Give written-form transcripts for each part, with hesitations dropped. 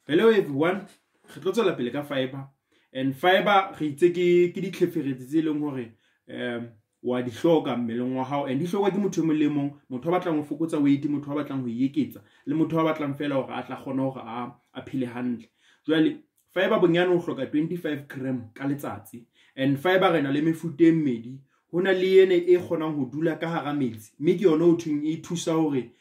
Hello everyone, re tlo tswela pele ka fiber. And fiber re itse ke ditlheferetsi tse leng hore wa di hloka mmeleng wa hao, and di hlokwa ke motho e mong le mong, motho a batlang ho fokotsa weight, motho a batlang ho eketsa, le motho a batlang fela hore a tla kgona hore a phele hantle. Jwale fiber bonyane o hloka 25 gram ka letsatsi. And fiber re na le mefuta e mmedi. Ho na le ene e kgonang ho dula ka hara metsi, mme ke yona ho thweng e thusa hore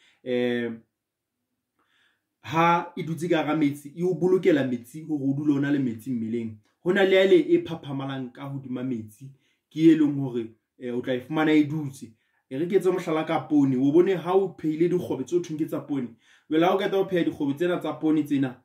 ha e dutse ka hara metsi e o bolokela metsi hore o dule o na le metsi mmeleng. Ho na le yale e phaphamalang ka hodima metsi, ke e leng hore o tla e fumana e dutse. E re ke etse mohlala ka poone. O bone ha o phehile dikgobe tse thweng ke tsa poone. Jwale ha o qeta ho pheha dikgobe tsena tsa poone tsena,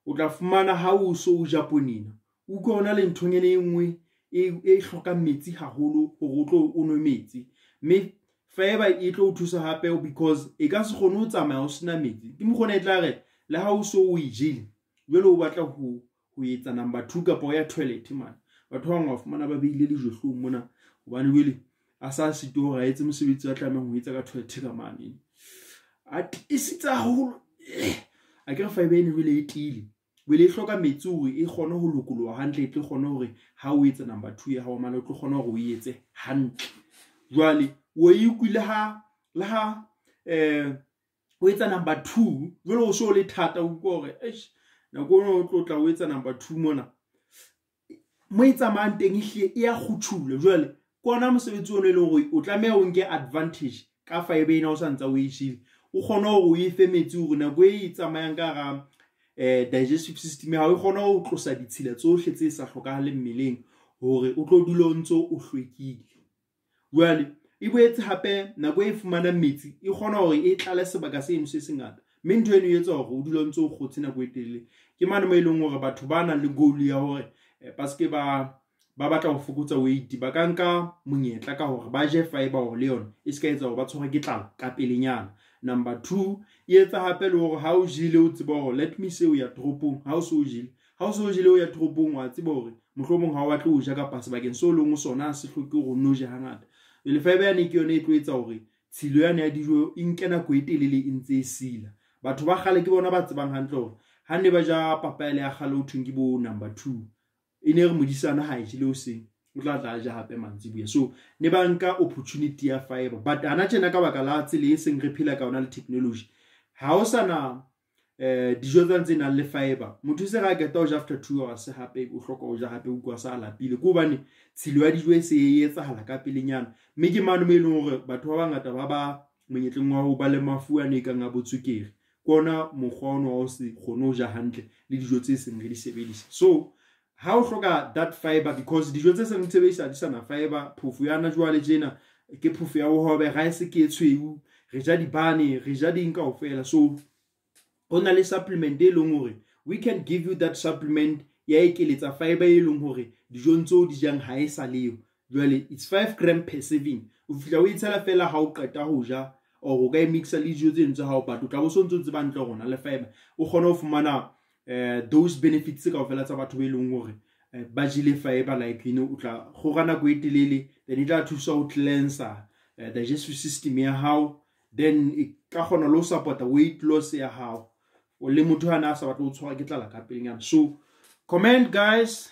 o tla fumana ha o so o ja poone ena, o utlwa hona le nthonyana e nngwe e hlokang metsi haholo hore o tlo o nwe metsi. Mme fiber e tlo o thusa hape because e ka se kgone ho tsamaya o sena metsi. Ke mokgwa ona e tla re le ha o so o e jele, jwale o batla ho etsa number 2 kapa o ya toilet mane. Batho ba bang wa fumana ba behile dijo hloohong mona, hobane jwale a sa sitwe hore a etse mosebetsi wa tlamehang ho etsa ka toilet ka mane. A tiisitse haholo. A ke re fiber ena jwale e tiile. Jwale e hloka metsi hore e kgone ho lokoloha hantle, e tlo kgone hore ha o etsa number 2 ya hao mane, o tlo kgona hore o etse hantle. Jwale o e utlwile ha le ha o etsa number 2, jwale o so le thata, o utlwa hore eish, nako eno o tlo tla o etsa number 2 mona. Mo e tsamayang teng ehlile e ya kgutshula. Jwale ke ona mosebetsi ono e leng hore o tlameha o nke advantage ka fiber ena o sa ntsa o e jele, o kgone hore o e fe metsi hore nako e tsamayang ka hara digestive system ya hao e kgone ho tlosa ditshila tsohle tse sa hlokahaleng mmeleng hore o tlo dula o ntso o hlwekile. Jwale e boetse hape nako e fumanang metsi e kgona hore e tlale sebaka seno se sengata, mme ntho eno e etsa hore o dule o ntso o kgotse nako e telele. Ke mane mo e leng hore batho ba nang le goal ya hore ba seke ba batla ho fokotsa weight, ba ka nka monyetla ka hore ba je fiber hore le yona e se ka etsa hore ba tshwarwe ke tlala ka pelenyana. Number 2, e etsa hape le hore ha o jele o tseba hore let me say o ya toropong, ha o so jele, ha o so jele o ya toropong, wa tseba hore mohlomong ha o batle ho ja kapa sebakeng seo leng ho sona se hloke hore o nno je hangata. Jwale fiber yane ke yona e tlo etsa hore tshilo yane ya dijo e nke nako e telele e ntse e sila. Batho ba kgale ke bona ba tsebang hantle hore ha ne ba ja papaya ya kgale ho thweng ke bo number 2, e ne re modisana ha e jele hoseng, o tla tla ja hape mantsiboya. So ne ba nka opportunity ya fiber. But hana tjena ka baka la tsela e seng re phela ka yona le technology, ha o sana dijo tsa tse nang le fiber, motho se ra qeta ho ja after 2 hours hape o hloka ho ja hape, o utlwa sa lapile, ke hobane tshilo ya dijo e se e etsahala ka pelenyana. Mme ke mane mo e leng hore batho ba bangata ba ba monyetleng wa ho ba le mafu a ne kang a botswekere, ke ona mokgwa ono wa ho se kgone ho ja hantle le dijo tse seng re di sebedisa. So ha o hloka that fiber, because dijo tse seng sebedisa di sana fiber, phofo ya na jwale tjena ke phofo ya bohobe, rice ke e tshweu, re ja dibane, re ja ding kaofela. So ho na le supplement e leng hore we can give you that supplement ya ekeletsa fiber e leng hore dijong tseo di jang ha e sa leo. Jwale it's 5 gram per serving. O fihla o e tshela fela ha o qeta ho ja, or o ka e mixa le dijo tseno tsa hao, but o tla bo so ntso tseba hantle hore o na le fiber, o kgone ho fumana those benefits kaofela tsa batho ba e leng hore ba jele fiber. Like you know, o tla kgora nako e telele, then e tla thusa ho cleansa digestive system ya hao, then e ka kgona le ho support weight loss ya hao, o le motho ha na sa batle ho tshwarwa ke tlala ka pelenyana. So comment guys.